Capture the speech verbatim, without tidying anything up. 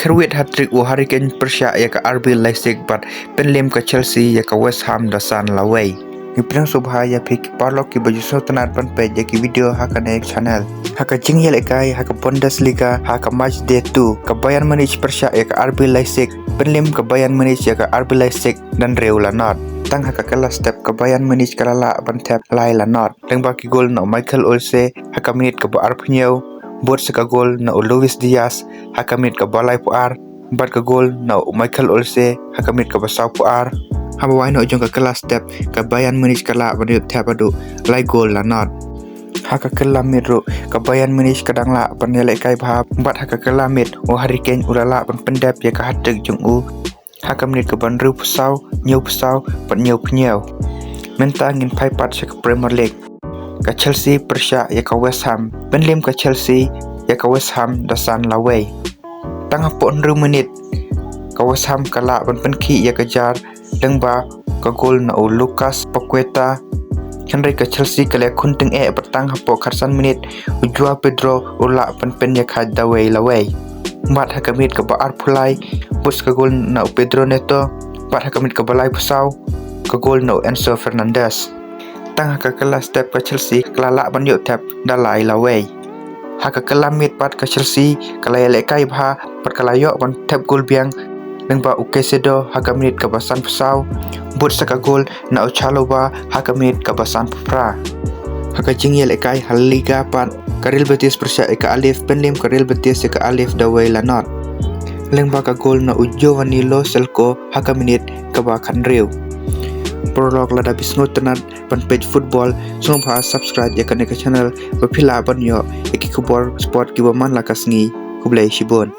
Hynriew hat-trick u Harry Kane pyrshah ïa ka R B Leipzig bad pynliem ka Chelsea ïa ka West Ham da san la wei. Ngi pdiang sngewbha ïa phi ki paralok kiba ju sngewtynnat ban peit ïa ki video ha kane ka channel. Ha ka jingïalehkai ha ka Bundesliga ha ka match day two, ka Bayern Munich pyrshah ïa ka R B Leipzig, pynliem ka Bayern Munich ïa ka R B Leipzig da hynriew la nod. Tang ha ka kylla step ka Bayern Munich ka la lah ban thep lai la nod. Lyngba ki gol na u Michael Olise ha ka minit kaba arphew hynñiew, bud sa ka gol na u Luis Diaz ha ka minit kaba laiphew ar, bad ka gol na u Michael Olise ha ka minit kaba sawphew ar. Haba wai noh jong ka kylla step, ka Bayern Munich ka lah ban ïoh thep haduh lai gol la nod. Ha ka kylla miet ruh ka Bayern Munich ka dang lah ban ïalehkai bha, bad ha ka kylla miet u Harry Kane u la lah ban pyndep ïa ka hat-trick jong u ha ka minit kaba hynriewphew saw, hynñiewphew saw bad hynñiewphew hynñiew. Mynta ngin phai pat sha ka Premier League. Ka Chelsea pyrshah ïa ka West Ham, pynliem ka Chelsea ïa ka West Ham da san la wei. Tang hapoh hynriew minit ka West Ham ka lah ban pynkhih ïa ka jar lyngba ka gol na u Lucas Paqueta. Hynrei ka Chelsea ka leh khun tyngeh bad tang hapoh khatsan minit u Joao Pedro u lah ban pynïakhaid da wei la wei. Bad ha ka minit kaba arphew lai, bud sa ka gol na u Pedro Neto, bad ha ka minit kaba laiphew saw, ka gol na u Enzo Fernandez. Tang ha ka kylla step ka Chelsea ka la lah ban ïoh thep da lai la wei. Ha ka kylla miet pat ka Chelsea ka la ïalehkai bha bad ka la ïoh ban thep gol biang lyngba u Caicedo ha ka minit kaba sanphew saw, bud sa ka gol na u Chalobah ha ka minit kaba sanphew phra. Ha ka jingïalehkai ha la Liga pat, ka Real Betis pyrshah ïa ka Alavés, pynliem ka Real Betis ïa ka Alavés da wei la nod. Lyngba ka gol na u Giovanni Lo Celso ha ka minit kaba khathynriew. Paralok, lada phi sngewtynnat ban peit football, sngewbha subscribe ïa kane ka channel ba phi lah ban ïoh ïa ki khubor sport kiba man la ka sngi. Khublei shibun.